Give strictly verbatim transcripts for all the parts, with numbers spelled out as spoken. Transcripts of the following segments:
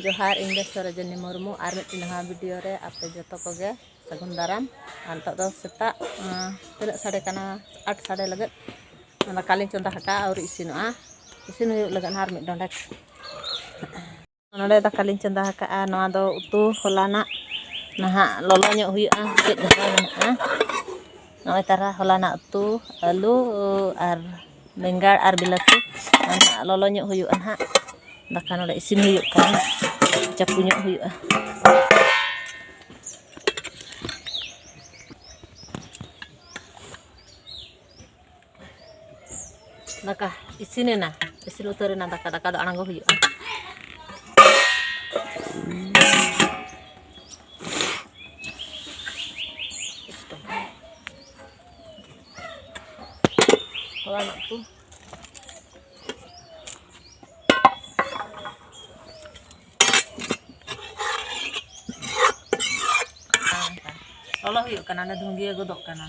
ᱡᱚᱦᱟᱨ, ᱤᱧ ᱫᱚ ᱥᱚᱨᱳᱡᱤᱱᱤ ᱢᱩᱨᱢᱩ᱾ ᱟᱨ ᱢᱤᱫᱴᱤᱡ ᱱᱟᱣᱟ ᱵᱷᱤᱰᱤᱭᱳ ᱨᱮ ᱟᱯᱮ ᱡᱚᱛᱚ ᱠᱚᱜᱮ ᱥᱟᱹᱜᱩᱱ ᱫᱟᱨᱟᱢ᱾ ᱟᱨ ᱱᱤᱛᱚᱜ ᱫᱚ ᱥᱮᱛᱟᱜ, ᱟᱸ, ᱛᱤᱱᱟᱹᱜ ᱥᱟᱰᱮ ᱠᱟᱱᱟ? ᱟᱴ ᱥᱟᱰᱮ ᱞᱟᱹᱜᱤᱫ᱾ ᱫᱟᱠᱟ ᱞᱤᱧ ᱪᱚᱸᱫᱟ ᱟᱠᱟᱫᱼᱟ, ᱟᱹᱣᱨᱤ ᱤᱥᱤᱱᱚᱜᱼᱟ᱾ ᱤᱥᱤᱱ ᱦᱩᱭᱩᱜ ᱞᱟᱹᱜᱤᱫ ᱟᱨ ᱢᱤᱫ ᱰᱚᱸᱰᱮᱠ᱾ ᱱᱚᱰᱮ ᱫᱟᱠᱟ ᱞᱤᱧ ᱪᱚᱸᱫᱟ ᱟᱠᱟᱫᱼᱟ᱾ ᱱᱚᱣᱟ ᱫᱚ ᱩᱛᱩ ᱦᱚᱞᱟᱱᱟᱜ, ᱱᱟᱦᱟᱜ ᱞᱚᱞᱚ ᱧᱚᱜ ᱦᱩᱭᱩᱜᱼᱟ, ᱠᱟᱹᱡ ᱫᱷᱟᱨᱟ ᱢᱮᱱᱟᱜᱼᱟ᱾ ᱱᱚᱜᱼᱚᱭ ᱛᱟᱨᱟ ᱦᱚᱞᱟᱱᱟᱜ ᱩᱛᱩ, ᱟᱹᱞᱩ ᱟᱨ ᱵᱮᱸᱜᱟᱲ ᱟᱨ ᱵᱤᱞᱟᱹᱛᱤ᱾ ᱚᱱᱟ ᱞᱚᱞᱚ ᱧᱚᱜ ᱦᱩᱭᱩᱜᱼᱟ ᱱᱟᱦᱟᱜ᱾ ᱫᱟᱠᱟ ᱱᱚᱰᱮ ᱤᱥᱤᱱ ᱦᱩᱭᱩᱜ ᱠᱟᱱᱟ, ᱪᱟᱯᱩ ᱧᱚᱜ ᱦᱩᱭᱩᱜᱼᱟ᱾ ᱫᱟᱠᱟ ᱤᱥᱤᱱᱮᱱᱟ, ᱤᱥᱤᱱ ᱩᱛᱟᱹᱨᱮᱱᱟ ᱫᱟᱠᱟ᱾ ᱫᱟᱠᱟ ᱫᱚ ᱟᱬᱜᱚ ᱦᱩᱭᱩᱜᱼᱟ᱾ ᱦᱚᱞᱟᱱᱟᱜ ᱩᱛᱩ᱾ ᱞᱚᱞᱚ ᱦᱩᱭᱩᱜ ᱠᱟᱱᱟ, ᱚᱱᱟ ᱫᱷᱩᱸᱜᱤᱭᱟᱹ ᱜᱚᱫᱚᱜ ᱠᱟᱱᱟ᱾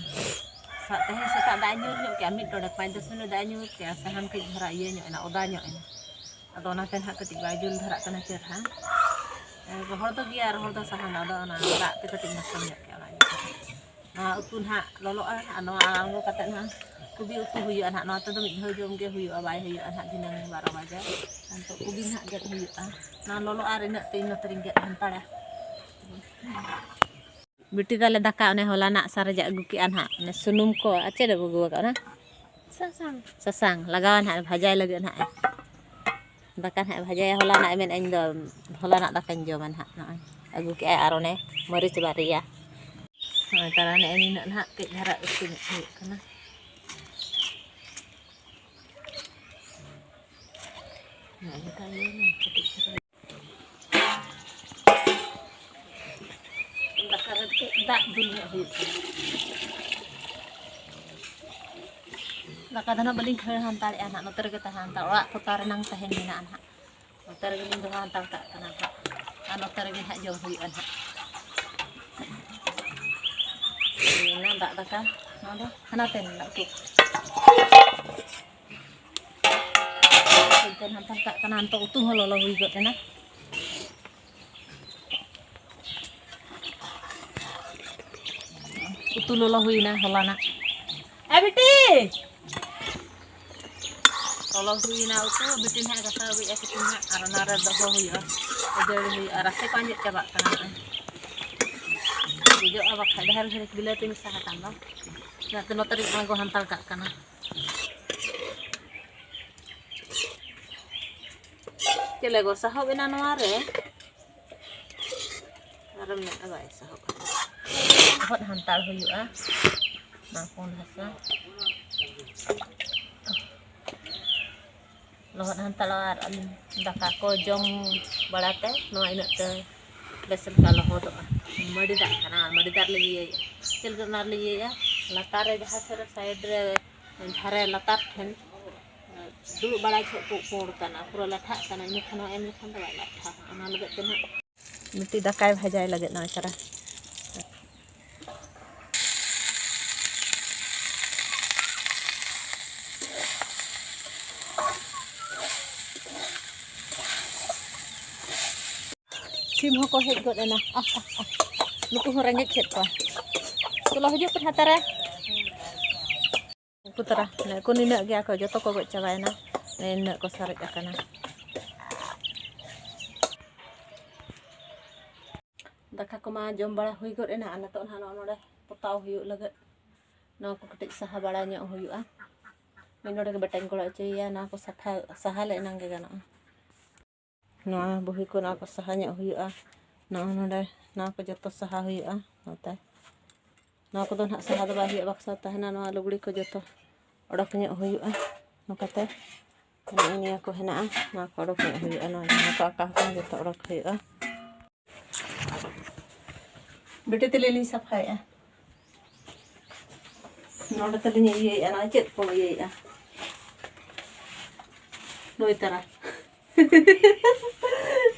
ᱥᱟ-, ᱛᱮᱦᱮᱧ ᱥᱮᱛᱟᱜ ᱫᱟᱜ ᱮ ᱧᱩᱨ ᱧᱚᱜ ᱠᱮᱜᱼᱟ, ᱢᱤᱫ ᱰᱚᱸᱰᱮᱠ ᱯᱟᱸᱪ ᱫᱚᱥ ᱢᱤᱱᱤᱴ ᱫᱟᱜ ᱮ ᱧᱩᱨ ᱠᱮᱜᱼᱟ, ᱥᱟᱦᱟᱱ ᱠᱟᱹᱡ ᱫᱷᱟᱨᱟ ᱤᱭᱟᱹ ᱧᱚᱜ ᱮᱱᱟ, ᱚᱫᱟ ᱧᱚᱜ ᱮᱱᱟ᱾ ᱟᱫᱚ ᱚᱱᱟᱛᱮ ᱱᱟᱦᱟᱜ ᱠᱟᱹᱴᱤᱡ ᱵᱟᱭ ᱡᱩᱞ ᱫᱷᱟᱨᱟᱜ ᱠᱟᱱᱟ ᱪᱮᱦᱨᱟ᱾ ᱨᱚᱦᱚᱲ ᱫᱚ ᱜᱮᱭᱟ, ᱨᱚᱦᱚᱲ ᱫᱚ ᱥᱟᱦᱟᱱ, ᱟᱫᱚ ᱚᱱᱟ ᱫᱟᱜ ᱛᱮ ᱠᱟᱹᱴᱤᱡ ᱱᱚᱥᱴᱚ ᱧᱚᱜ ᱠᱮᱜᱼᱟ, ᱚᱱᱟ ᱤᱭᱟᱹᱛᱮ᱾ ᱱᱚᱣᱟ ᱩᱛᱩ ᱱᱟᱦᱟᱜ ᱞᱚᱞᱚᱜᱼᱟ, ᱟᱨ ᱱᱚᱣᱟ ᱟᱬᱜᱚ ᱠᱟᱛᱮ ᱱᱟᱦᱟᱜ ᱠᱚᱵᱤ ᱩᱛᱩ ᱦᱩᱭᱩᱜᱼᱟ ᱱᱟᱦᱟᱜ᱾ ᱱᱚᱣᱟ ᱛᱮᱫᱚ ᱢᱤᱫ ᱫᱷᱟᱣ ᱡᱚᱢ ᱜᱮ ᱦᱩᱭᱩᱜᱼᱟ, ᱵᱟᱭ ᱦᱩᱭᱩᱜᱼᱟ ᱱᱟᱦᱟᱜ ᱫᱷᱤᱱᱟᱹᱝ ᱵᱟᱨᱚ ᱵᱟᱡᱮ᱾ ᱱᱤᱛᱚᱜ ᱠᱚᱵᱤ ᱱᱟᱦᱟᱜ ᱜᱮᱫ ᱦᱩᱭᱩᱜᱼᱟ᱾ ᱱᱚᱣᱟ ᱞᱚᱞᱚᱜᱼᱟ ᱟᱨ ᱤᱱᱟᱹᱜ ᱛᱮ ᱤᱧ ᱱᱚᱛᱮ ᱨᱤᱧ ᱜᱮᱫ ᱦᱟᱱᱛᱟᱲᱟ᱾ ᱵᱤᱴᱤ ᱛᱟᱞᱮ ᱫᱟᱠᱟ ᱚᱱᱮ ᱦᱚᱞᱟᱱᱟᱜ ᱥᱟᱨᱮᱡᱟᱜ ᱟᱹᱜᱩ ᱠᱮᱜᱼᱟ ᱱᱟᱦᱟᱜ, ᱚᱱᱮ ᱥᱩᱱᱩᱢ ᱠᱚ ᱟᱨ ᱪᱮᱫ ᱮ ᱟᱹᱜᱩ ᱟᱠᱟᱫ ᱚᱱᱟ? ᱥᱟᱥᱟᱝ᱾ ᱥᱟᱥᱟᱝ ᱞᱟᱜᱟᱣᱟ ᱱᱟᱦᱟᱜ, ᱵᱷᱟᱡᱟᱭ ᱞᱟᱹᱜᱤᱫ ᱱᱟᱦᱟᱜ᱾ ᱫᱟᱠᱟ ᱱᱟᱦᱟᱜ ᱵᱷᱟᱡᱟᱭᱟ, ᱦᱚᱞᱟᱱᱟᱜ ᱮ ᱢᱮᱱᱮᱫᱼᱟ, ᱤᱧ ᱫᱚ ᱦᱚᱞᱟᱱᱟᱜ ᱫᱟᱠᱟᱧ ᱡᱚᱢᱟ ᱱᱟᱦᱟᱜ᱾ ᱱᱚᱜᱼᱚᱭ ᱟᱹᱜᱩ ᱠᱮᱜᱼᱟᱭ ᱟᱨ ᱚᱱᱮ ᱢᱟᱹᱨᱤᱪ ᱵᱟᱨᱭᱟ᱾ ᱱᱚᱜᱼᱚᱭ ᱛᱟᱨᱟ ᱱᱮᱜᱼᱮ ᱱᱤᱱᱟᱹᱜ ᱱᱟᱦᱟᱜ ᱠᱟᱹᱡ ᱫᱷᱟᱨᱟ ᱩᱛᱩ ᱧᱚᱜ ᱦᱩᱭᱩᱜ ᱠᱟᱱᱟ᱾ ᱱᱚᱜᱼᱚᱭ ᱱᱚᱝᱠᱟ ᱤᱭᱟᱹᱭ ᱢᱮ, ᱠᱟᱹᱴᱤᱡ ᱫᱷᱟᱨᱟ᱾ ᱫᱟᱠᱟ ᱨᱮ ᱠᱟᱹᱡ ᱫᱟᱜ ᱫᱩᱞ ᱧᱚᱜ ᱦᱩᱭᱩᱜ ᱠᱟᱱᱟ᱾ ᱫᱟᱠᱟ ᱫᱚ ᱱᱟᱜ ᱵᱟᱹᱞᱤᱧ ᱠᱷᱟᱹᱲ ᱦᱟᱛᱟᱲᱮᱜᱼᱟ ᱱᱟᱜ, ᱱᱚᱛᱮ ᱨᱮᱜᱮ ᱛᱟᱦᱮᱸ ᱦᱟᱛᱟᱲ, ᱚᱲᱟᱜ ᱯᱚᱛᱟᱣ ᱨᱮᱱᱟᱝ ᱛᱟᱦᱮᱱ ᱢᱮᱱᱟᱜᱼᱟ ᱱᱟᱜ᱾ ᱱᱚᱛᱮ ᱨᱮᱜᱮ ᱞᱤᱧ ᱫᱚᱦᱚ ᱦᱟᱛᱟᱲ ᱠᱟᱜ ᱠᱟᱱᱟ ᱱᱟᱜ, ᱟᱨ ᱱᱚᱛᱮ ᱨᱮᱜᱮ ᱱᱟᱜ ᱡᱚᱢ ᱦᱩᱭᱩᱜᱼᱟ ᱱᱟᱜ᱾ ᱦᱩᱭᱱᱟ ᱫᱟᱜ ᱫᱟᱠᱟ, ᱱᱚᱣᱟ ᱫᱚ ᱦᱟᱱᱟ ᱛᱮ ᱢᱮᱱᱟᱜ ᱩᱛᱩ᱾ ᱦᱟᱱᱛᱮ ᱱᱟᱜ ᱦᱟᱛᱟᱲ ᱠᱟᱜ ᱠᱟᱱᱟ, ᱱᱤᱛᱚᱜ ᱩᱛᱩ ᱦᱚᱸ ᱞᱚᱞᱚ ᱦᱩᱭ ᱜᱚᱫ ᱮᱱᱟ᱾ ᱩᱛᱩ ᱞᱚᱞᱚ ᱦᱩᱭᱱᱟ ᱦᱚᱞᱟᱱᱟᱜ᱾ ᱮ ᱵᱤᱴᱤ! ᱞᱚᱞᱚ ᱦᱩᱭᱱᱟ ᱩᱛᱩ, ᱵᱤᱴᱤ ᱱᱟᱦᱟᱜ ᱜᱟᱥᱟᱣ ᱟᱹᱜᱩᱭᱮᱫᱼᱟ ᱥᱤᱛᱩᱝ ᱦᱟᱸᱜ, ᱟᱨ ᱚᱱᱟᱨᱮ ᱫᱚᱦᱚ ᱦᱩᱭᱩᱜᱼᱟ, ᱠᱷᱟᱹᱡᱟᱹᱲᱤ ᱦᱩᱭᱩᱜᱼᱟ, ᱨᱟᱥᱮ ᱠᱚ ᱟᱸᱡᱮᱫ ᱪᱟᱵᱟᱜ ᱠᱟᱱᱟ ᱱᱚᱜᱼᱚᱭ᱾ ᱵᱩᱡᱷᱟᱹᱜᱼᱟ ᱵᱟᱠᱷᱟᱡ ᱰᱷᱮᱨ ᱜᱷᱟᱹᱲᱤᱡ ᱵᱤᱞᱟᱹᱛᱤ ᱢᱮᱥᱟ ᱟᱠᱟᱱ ᱫᱚ, ᱚᱱᱟᱛᱮ ᱱᱚᱛᱮ ᱨᱤᱧ ᱟᱬᱜᱚ ᱦᱟᱱᱛᱟᱲ ᱠᱟᱜ ᱠᱟᱱᱟ᱾ ᱪᱮᱫ ᱞᱮ ᱜᱚᱥᱟ ᱦᱚᱵ ᱮᱱᱟ ᱱᱚᱣᱟ ᱨᱮ? ᱟᱨ ᱢᱮᱫ ᱵᱟᱭ ᱥᱟᱦᱚᱵ᱾ ᱞᱚᱦᱚᱫ ᱦᱟᱱᱛᱟᱲ ᱦᱩᱭᱩᱜᱼᱟ᱾ ᱱᱚᱣᱟ ᱯᱩᱸᱰ ᱦᱟᱥᱟ ᱞᱚᱦᱚᱫ ᱦᱟᱱᱛᱟᱲᱚᱜᱼᱟ᱾ ᱟᱨ ᱟᱹᱞᱤᱧ ᱫᱟᱠᱟ ᱠᱚ ᱡᱚᱢ ᱵᱟᱲᱟᱛᱮ ᱱᱚᱣᱟ ᱤᱱᱟᱹᱜ ᱛᱮ ᱵᱮᱥ ᱞᱮᱠᱟ ᱞᱚᱦᱚᱫᱚᱜᱼᱟ᱾ ᱢᱟᱹᱰᱤ ᱫᱟᱜ ᱠᱟᱱᱟ, ᱢᱟᱹᱰᱤ ᱫᱟᱜ ᱨᱮᱞᱮ ᱤᱭᱟᱹᱭᱮᱫᱼᱟ᱾ ᱪᱮᱫ ᱞᱮᱠᱟ ᱚᱱᱟ ᱨᱮᱞᱮ ᱤᱭᱟᱹᱭᱟ? ᱞᱟᱛᱟᱨ ᱨᱮ ᱡᱟᱦᱟᱸ ᱥᱮᱫ ᱨᱮ ᱥᱟᱭᱤᱰ ᱨᱮ ᱫᱷᱟᱨᱮ ᱞᱟᱛᱟᱨ ᱴᱷᱮᱱ ᱫᱩᱲᱩᱵ ᱵᱟᱲᱟ ᱡᱚᱦᱚᱜ ᱠᱚ ᱯᱩᱸᱰ ᱠᱟᱱᱟ, ᱯᱩᱨᱟᱹ ᱞᱟᱴᱷᱟᱜ ᱠᱟᱱᱟ, ᱤᱱᱟᱹ ᱠᱷᱟᱱ ᱦᱚᱸ ᱮᱢ ᱞᱮᱠᱷᱟᱱ ᱫᱚ ᱵᱟᱭ ᱞᱟᱴᱷᱟᱜᱼᱟ᱾ ᱚᱱᱟ ᱞᱟᱹᱜᱤᱫ ᱛᱮ ᱱᱟᱦᱟᱜ ᱢᱤᱫᱴᱤᱡ ᱫᱟᱠᱟᱭ ᱵᱷᱟᱡᱟᱭ ᱞᱟᱹᱜᱤᱫ ᱱᱚᱜᱼᱚᱭ ᱛᱟᱨᱟ᱾ ᱥᱤᱢ ᱦᱚᱸᱠᱚ ᱦᱮᱡ ᱜᱚᱫ ᱮᱱᱟ᱾ ᱟᱦ, ᱟᱦ, ᱟᱦ᱾ ᱱᱩᱠᱩ ᱦᱚᱸ ᱨᱮᱸᱜᱮᱡ ᱠᱮᱫ ᱠᱚᱣᱟ᱾ ᱪᱚᱞᱚ, ᱦᱤᱡᱩᱜ ᱯᱮ ᱱᱟᱦᱟᱜ ᱛᱟᱨᱟ᱾ ᱩᱱᱠᱩ ᱛᱟᱨᱟ, ᱱᱩᱠᱩ ᱱᱤᱱᱟᱹᱜ ᱜᱮᱭᱟ ᱠᱚ, ᱡᱚᱛᱚ ᱠᱚ ᱜᱚᱡ ᱪᱟᱵᱟᱭᱮᱱᱟ᱾ ᱱᱤᱱᱟᱹᱜ ᱠᱚ ᱥᱟᱨᱮᱡ ᱟᱠᱟᱱᱟ᱾ ᱫᱟᱠᱟ ᱠᱚᱢᱟ ᱡᱚᱢ ᱵᱟᱲᱟ ᱦᱩᱭ ᱜᱚᱫ ᱮᱱᱟ, ᱟᱨ ᱱᱤᱛᱚᱜ ᱱᱟᱦᱟᱜ ᱱᱚᱜᱼᱚ ᱱᱚᱰᱮ ᱯᱚᱛᱟᱣ ᱦᱩᱭᱩᱜ ᱞᱟᱹᱜᱤᱫ ᱱᱚᱣᱟ ᱠᱚ ᱠᱟᱹᱴᱤᱡ ᱥᱟᱦᱟ ᱵᱟᱲᱟ ᱧᱚᱜ ᱦᱩᱭᱩᱜᱼᱟ᱾ ᱢᱤᱫ ᱱᱚᱰᱮ ᱜᱮ ᱵᱮᱴᱟᱧ ᱜᱚᱲᱚ ᱦᱚᱪᱚᱭᱮᱭᱟ, ᱱᱚᱣᱟ ᱠᱚ ᱥᱟᱯᱷᱟ, ᱥᱟᱦᱟ ᱞᱮ ᱮᱱᱟᱝ ᱜᱮ ᱜᱟᱱᱚᱜᱼᱟ᱾ ᱱᱚᱣᱟ ᱵᱩᱦᱤ ᱠᱚ, ᱱᱚᱣᱟ ᱠᱚ ᱥᱟᱦᱟ ᱧᱚᱜ ᱦᱩᱭᱩᱜᱼᱟ᱾ ᱱᱚᱜᱼᱚ ᱱᱚᱰᱮ ᱱᱚᱣᱟ ᱠᱚ ᱡᱚᱛᱚ ᱥᱟᱦᱟ ᱦᱩᱭᱩᱜᱼᱟ᱾ ᱱᱚᱛᱮ ᱱᱚᱣᱟ ᱠᱚᱫᱚ ᱱᱟᱦᱟᱜ ᱥᱟᱦᱟ ᱫᱚ ᱵᱟᱭ ᱦᱩᱭᱩᱜᱼᱟ, ᱵᱟᱠᱥᱟ ᱛᱟᱦᱮᱱᱟ᱾ ᱱᱚᱣᱟ ᱞᱩᱜᱽᱲᱤ ᱠᱚ ᱡᱚᱛᱚ ᱚᱰᱚᱠ ᱧᱚᱜ ᱦᱩᱭᱩᱜᱼᱟ᱾ ᱱᱚᱝᱠᱟᱛᱮ ᱱᱚᱜᱼᱚᱭ ᱱᱤᱭᱟᱹ ᱠᱚ ᱦᱮᱱᱟᱜᱼᱟ, ᱱᱚᱣᱟ ᱠᱚ ᱚᱰᱚᱠ ᱧᱚᱜ ᱦᱩᱭᱩᱜᱼᱟ᱾ ᱱᱚᱣᱟ ᱡᱟᱦᱟᱸ ᱠᱚ ᱟᱠᱟ ᱠᱟᱱᱟ, ᱡᱚᱛᱚ ᱚᱰᱚᱠ ᱦᱩᱭᱩᱜᱼᱟ᱾ ᱵᱤᱴᱤ ᱛᱟᱹᱞᱤᱧ ᱞᱤᱧ ᱥᱟᱯᱷᱟᱭᱮᱫᱼᱟ᱾ ᱱᱚᱰᱮ ᱛᱟᱹᱞᱤᱧ ᱤᱭᱟᱹᱭᱮᱫᱼᱟ, ᱱᱚᱜᱼᱚᱭ ᱪᱮᱫ ᱠᱚ ᱤᱭᱟᱹᱭᱮᱫᱼᱟ᱾ ᱱᱩᱭ ᱛᱟᱨᱟ᱾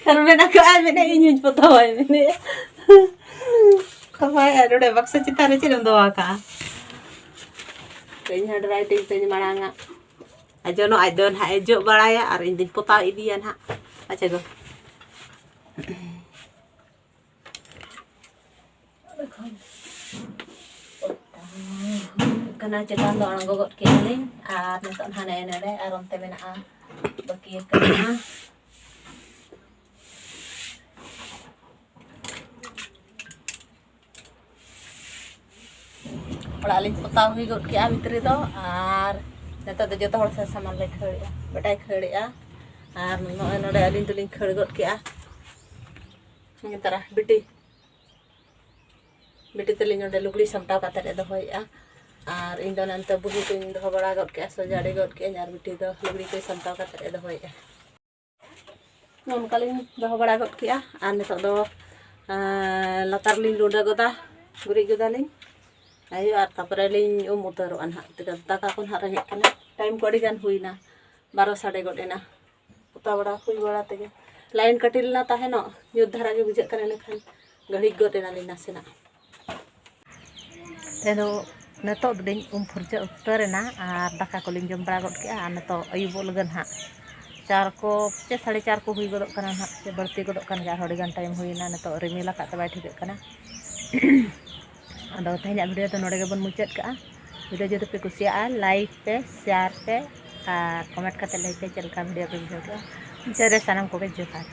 ᱟᱨ ᱢᱮᱱᱟ ᱠᱚ, ᱟᱭ ᱢᱮᱱᱮᱫ, ᱤᱧ ᱦᱚᱸᱧ ᱯᱚᱛᱟᱣᱟᱭ ᱢᱮᱱᱮᱫᱼᱟ᱾ ᱥᱟᱯᱷᱟᱭᱮᱫᱼᱟ, ᱱᱚᱰᱮ ᱵᱟᱠᱥᱟ ᱪᱮᱛᱟᱱ ᱨᱮ ᱪᱮᱫ ᱮᱢ ᱫᱚᱦᱚ ᱟᱠᱟᱜᱼᱟ? ᱤᱧ ᱦᱚᱸ ᱰᱨᱟᱭ ᱴᱤᱝ ᱛᱮᱧ ᱢᱟᱲᱟᱝᱟ᱾ ᱟᱨ ᱡᱚᱱᱚᱜ ᱟᱡ ᱫᱚ ᱱᱟᱦᱟᱜ ᱮ ᱡᱚᱜ ᱵᱟᱲᱟᱭᱟ ᱟᱨ ᱤᱧ ᱫᱚᱧ ᱯᱚᱛᱟᱣ ᱤᱫᱤᱭᱟ ᱱᱟᱦᱟᱜ᱾ ᱟᱪᱪᱷᱟ ᱜᱚ᱾ ᱚᱱᱟ ᱪᱮᱛᱟᱱ ᱫᱚ ᱟᱬᱜᱚ ᱜᱚᱫ ᱠᱮᱫᱼᱟ ᱞᱤᱧ, ᱟᱨ ᱱᱤᱛᱚᱜ ᱦᱟᱱᱮ ᱱᱚᱰᱮ ᱟᱨ ᱚᱱᱛᱮ ᱢᱮᱱᱟᱜᱼᱟ, ᱵᱟᱹᱠᱤ ᱟᱠᱟᱱᱟ᱾ ᱚᱲᱟᱜ ᱞᱤᱧ ᱯᱚᱛᱟᱣ ᱦᱩᱭ ᱜᱚᱫ ᱠᱮᱜᱼᱟ ᱵᱷᱤᱛᱨᱤ ᱫᱚ, ᱟᱨ ᱱᱤᱛᱚᱜ ᱫᱚ ᱡᱚᱛᱚ ᱦᱚᱲ ᱥᱮ ᱥᱟᱢᱟᱱ ᱞᱮ ᱠᱷᱟᱹᱲᱮᱜᱼᱟ, ᱵᱮᱴᱟᱭ ᱠᱷᱟᱹᱲᱮᱜᱼᱟ, ᱟᱨ ᱱᱚᱜᱼᱚᱭ ᱱᱚᱰᱮ ᱟᱹᱞᱤᱧ ᱫᱚᱞᱤᱧ ᱠᱷᱟᱹᱲ ᱜᱚᱫ ᱠᱮᱜᱼᱟ᱾ ᱱᱤᱭᱟᱹ ᱛᱟᱨᱟ ᱵᱤᱴᱤ, ᱵᱤᱴᱤ ᱛᱟᱹᱞᱤᱧ ᱱᱚᱰᱮ ᱞᱩᱜᱽᱲᱤ ᱥᱟᱢᱴᱟᱣ ᱠᱟᱛᱮᱫ ᱮ ᱫᱚᱦᱚᱭᱮᱜᱼᱟ, ᱟᱨ ᱤᱧ ᱫᱚ ᱱᱚᱱᱛᱮ ᱵᱩᱦᱤ ᱠᱚᱧ ᱫᱚᱦᱚ ᱵᱟᱲᱟ ᱜᱚᱫ ᱠᱮᱜᱼᱟ, ᱥᱚᱡᱟᱲᱤ ᱜᱚᱫ ᱠᱮᱜᱼᱟᱹᱧ, ᱟᱨ ᱵᱤᱴᱤ ᱫᱚ ᱞᱩᱜᱽᱲᱤ ᱠᱚᱭ ᱥᱟᱢᱴᱟᱣ ᱠᱟᱛᱮᱫ ᱮ ᱫᱚᱦᱚᱭᱮᱜᱼᱟ᱾ ᱱᱚᱝᱠᱟ ᱞᱤᱧ ᱫᱚᱦᱚ ᱵᱟᱲᱟ ᱜᱚᱫ ᱠᱮᱜᱼᱟ, ᱟᱨ ᱱᱤᱛᱚᱜ ᱫᱚ, ᱟᱸ, ᱞᱟᱛᱟᱨ ᱞᱤᱧ ᱞᱩᱰᱟᱹ ᱜᱚᱫᱟ, ᱜᱩᱨᱤᱡ ᱜᱚᱫᱟᱞᱤᱧ᱾ ᱟᱭᱳ, ᱟᱨ ᱛᱟᱯᱚᱨᱮ ᱞᱤᱧ ᱩᱢ ᱩᱛᱟᱹᱨᱚᱜᱼᱟ ᱱᱟᱦᱟᱜ᱾ ᱫᱟᱠᱟ ᱠᱚ ᱱᱟᱦᱟᱜ ᱨᱮᱸᱜᱮᱡ ᱠᱟᱱᱟ, ᱴᱟᱭᱤᱢ ᱠᱚ ᱟᱹᱰᱤ ᱜᱟᱱ ᱦᱩᱭᱱᱟ, ᱵᱟᱨᱚ ᱥᱟᱰᱮ ᱜᱚᱫ ᱮᱱᱟ᱾ ᱯᱚᱛᱟᱣ ᱵᱟᱲᱟ ᱦᱩᱭ ᱵᱟᱲᱟ ᱛᱮᱜᱮ ᱞᱟᱭᱤᱱ ᱠᱟᱹᱴᱤᱡ ᱞᱮᱱᱟ ᱛᱟᱦᱮᱱᱚᱜ, ᱧᱩᱛ ᱫᱷᱟᱨᱟ ᱜᱮ ᱵᱩᱡᱷᱟᱹᱜ ᱠᱟᱱᱟ, ᱤᱱᱟᱹᱠᱷᱟᱱ ᱜᱷᱟᱹᱲᱤᱠ ᱜᱚᱫ ᱮᱱᱟᱞᱤᱧ ᱱᱟᱥᱮᱱᱟᱜ᱾ ᱛᱮᱫᱚ ᱱᱤᱛᱚᱜ ᱫᱚᱞᱤᱧ ᱩᱢ ᱯᱷᱩᱨᱪᱟᱹ ᱩᱛᱟᱹᱨ ᱮᱱᱟ ᱟᱨ ᱫᱟᱠᱟ ᱠᱚᱞᱤᱧ ᱡᱚᱢ ᱵᱟᱲᱟ ᱜᱚᱫ ᱠᱮᱜᱼᱟ᱾ ᱟᱨ ᱱᱤᱛᱚᱜ ᱟᱹᱭᱩᱵᱚᱜ ᱞᱟᱹᱜᱤᱫ ᱦᱟᱸᱜ ᱪᱟᱨ ᱠᱚ ᱪᱮ ᱥᱟᱲᱮ ᱪᱟᱨ ᱠᱚ ᱦᱩᱭ ᱜᱚᱫᱚᱜ ᱠᱟᱱᱟ ᱦᱟᱸᱜ, ᱪᱮ ᱵᱟᱹᱲᱛᱤ ᱜᱚᱫᱚᱜ ᱠᱟᱱ ᱜᱮᱭᱟ, ᱟᱨᱦᱚᱸ ᱟᱹᱰᱤ ᱜᱟᱱ ᱴᱟᱭᱤᱢ ᱦᱩᱭᱱᱟ᱾ ᱱᱤᱛᱚᱜ ᱨᱤᱢᱤᱞ ᱟᱠᱟᱫ ᱛᱮ ᱵᱟᱭ ᱴᱷᱤᱠᱟᱹᱜ ᱠᱟᱱᱟ᱾ ᱟᱫᱚ ᱛᱮᱦᱮᱧᱟᱜ ᱵᱷᱤᱰᱤᱭᱳ ᱫᱚ ᱱᱚᱰᱮ ᱜᱮᱵᱚᱱ ᱢᱩᱪᱟᱹᱫ ᱠᱟᱜᱼᱟ᱾ ᱵᱷᱤᱰᱤᱭᱳ ᱡᱩᱫᱤ ᱯᱮ ᱠᱩᱥᱤᱭᱟᱜᱼᱟ, ᱞᱟᱭᱤᱠ ᱯᱮ, ᱥᱮᱭᱟᱨ ᱯᱮ ᱟᱨ ᱠᱚᱢᱮᱱᱴ ᱠᱟᱛᱮ ᱞᱟᱹᱭ ᱯᱮ ᱪᱮᱫ ᱞᱮᱠᱟ ᱵᱷᱤᱰᱤᱭᱳ ᱯᱮ ᱵᱩᱡᱷᱟᱹᱣ ᱠᱮᱜᱼᱟ᱾ ᱢᱩᱪᱟᱹᱫ ᱨᱮ ᱥᱟᱱᱟᱢ ᱠᱚᱜᱮ ᱡᱚᱦᱟᱨ᱾